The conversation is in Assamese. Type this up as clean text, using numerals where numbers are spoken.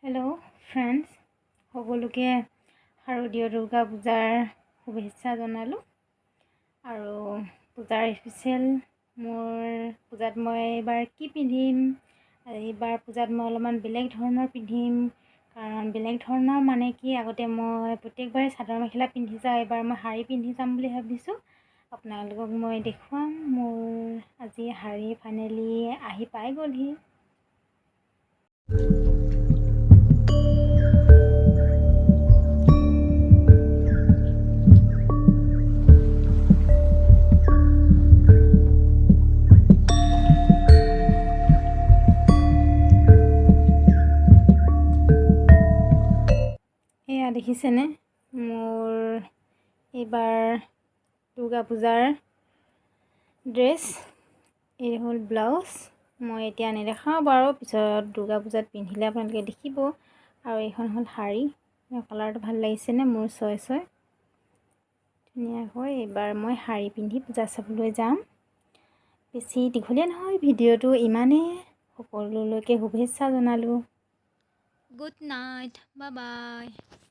হেল্ল' ফ্ৰেণ্ডছ, সকলোকে শাৰদীয় দুৰ্গা পূজাৰ শুভেচ্ছা জনালোঁ। আৰু পূজাৰ স্পেচিয়েল মোৰ পূজাত মই এইবাৰ কি পিন্ধিম? এইবাৰ পূজাত মই অলপমান বেলেগ ধৰণৰ পিন্ধিম। কাৰণ বেলেগ ধৰণৰ মানে কি, আগতে মই প্ৰত্যেকবাৰে চাদৰ মেখেলা পিন্ধি যাওঁ, এইবাৰ মই শাৰী পিন্ধি যাম বুলি ভাবিছোঁ। আপোনালোকক মই দেখুৱাম। মোৰ আজি শাৰী ফাইনেলি আহি পাই গ'লহি। এয়া দেখিছেনে মোৰ এইবাৰ দুৰ্গা পূজাৰ ড্ৰেছ? এই হ'ল ব্লাউজ। মই এতিয়া নেদেখাওঁ বাৰু, পিছত দুৰ্গা পূজাত পিন্ধিলে আপোনালোকে দেখিব। আৰু এইখন হ'ল শাৰী। কালাৰটো ভাল লাগিছেনে মোৰ চইচৰ? ধুনীয়াকৈ এইবাৰ মই শাৰী পিন্ধি পূজা চাবলৈ যাম। বেছি দীঘলীয়া নহয় ভিডিঅ'টো, ইমানেই। সকলোলৈকে শুভেচ্ছা জনালোঁ। Good night, bye bye.